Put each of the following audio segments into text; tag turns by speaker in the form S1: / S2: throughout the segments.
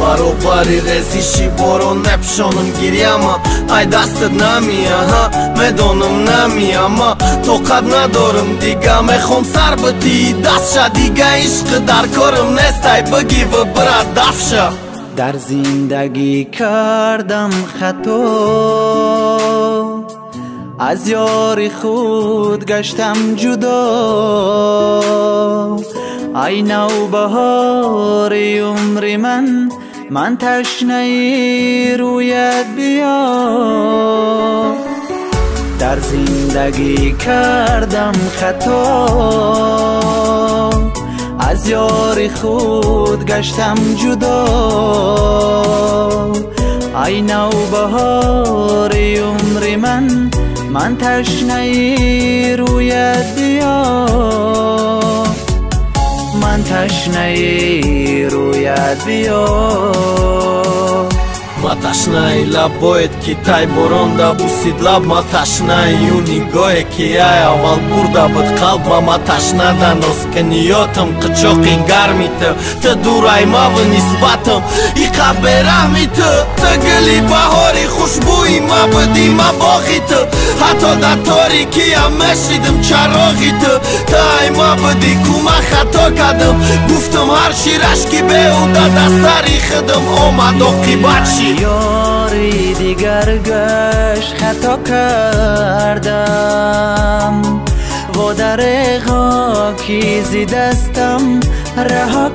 S1: Баробари резиши борон мепӯшонам гирьяма. Ай дастат намия, медонам намияма. Тоқат надорам дига, мехом сар битӣ дастша. Дига ишқи дар корам нест, ай бигӣ ва бира дафша.
S2: Дар зиндагӣ кардам хато, аз ёри худ гаштам ҷудо. Ай навбаҳори умри ман, ман ташнаи рӯят биё. Дар зиндагӣ кардам хато, аз ёри худ гаштам ҷудо. Ай навбаҳори умри ман, ман ташнаи рӯят биё. Ман ташнаи рӯят биё.
S1: Ма ташнаи лабоет ки тай боронда бусид лаб. Ма ташнаи ю нигоҳе ки ай аввал бурда буд қалб. Ма ташна да носканиётам қичоқи гарми ту. Ту дурай маву нисбатам иқа бераҳми ту. Ту гули баҳори хушбӯи ма будӣ, ма боғи ту. Ҳатто дар торикиям мешидим чароғи ту. Ту ай ма будӣ, ку ман хато кардам. Гуфтам ҳар чӣ рашки беҳуда дар сари худам омад оқибат шид.
S2: Ёри дигар гашт хато кардам, водареғо ки зи дастам раҳо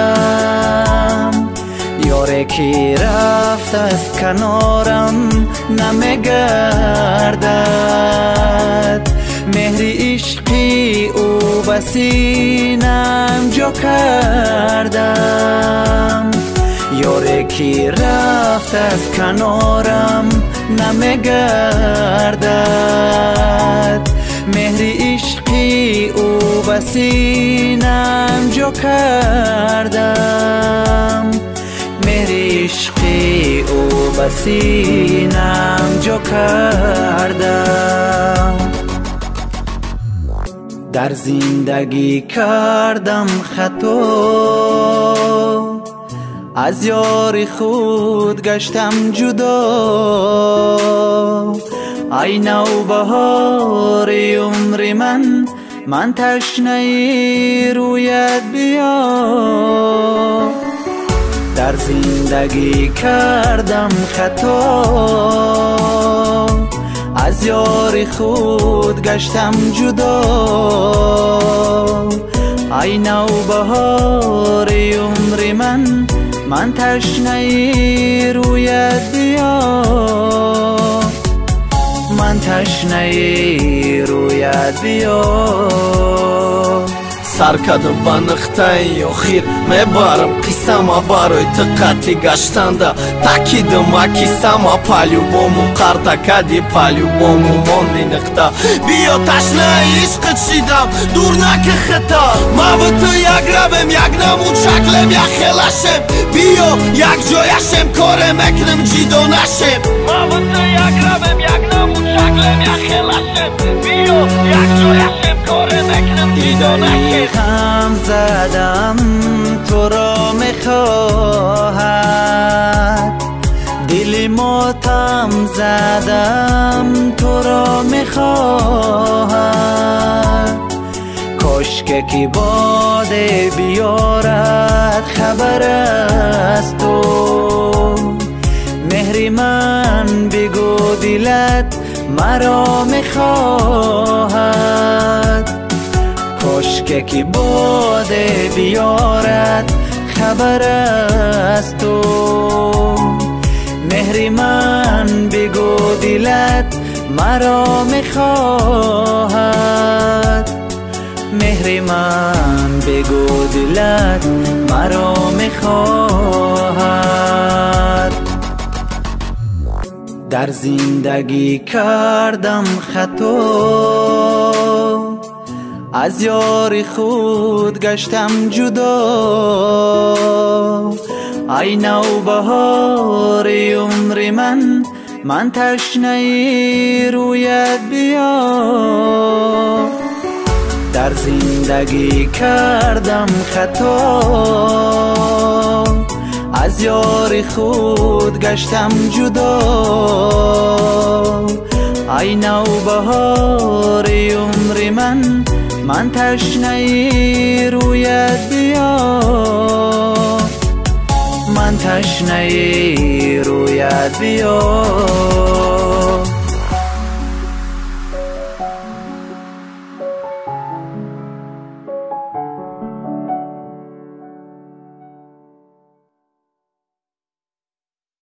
S2: кардам. Ёре ки рафт аз канорам намегардад, меҳри ишқи ӯ ба синам ҷо кардам. Ёре ки рафт аз канорам намегардад, меҳри ишқи ӯ ба синам ҷо кардам. Меҳри ишқи ӯ ба синам ҷо кардам. Дар зиндагӣ кардам хато, аз ёри худ гаштам ҷудо. Ай навбаҳори умри ман, ман ташнаи рӯят биё. Дар зиндагӣ кардам хато, аз ёри худ гаштам ҷудо. Ай навбаҳори умри ман, ман ташнаи рӯят биё. Ман ташнаи рӯят биё.
S1: Сар кардам ба нуқтаи охир, мебарам қиссама барои ту қатъи гаштанда. Такидам акисама по-любому, қарта кади по-любому монди нуқта. Биё ташнаи ишқит шидам, дур наки хита. Маву ту як равем, як намуд шаклем, як хелашем. Биё якҷояшем, коре мекунем, ҷидо нашем. Маву ту як равем, як намуд шаклем, як хелашем. Биё якҷояшем, коре мекунем, ҷидо нашем.
S2: Ғам задам туро мехоҳад, дили мотам задам туро мехоҳад. Кошке ки боде биёрад хабар аз ту, меҳри ман бигӯ дилат маро мехоҳад. Кошке ки боде биёрад хабар аз ту, меҳри ман бигӯ дилат маро мехоҳад. Меҳри ман бигӯ дилат маро мехоҳад. Дар зиндагӣ кардам хато, аз ёри худ гаштам ҷудо. Ай навбаҳори умри ман, ман ташнаи рӯят биё. Дар зиндагӣ кардам хато, аз ёри худ гаштам ҷудо. Ай навбаҳори умри ман, ман ташнаи рӯят биё. Ман ташнаи рӯят биё.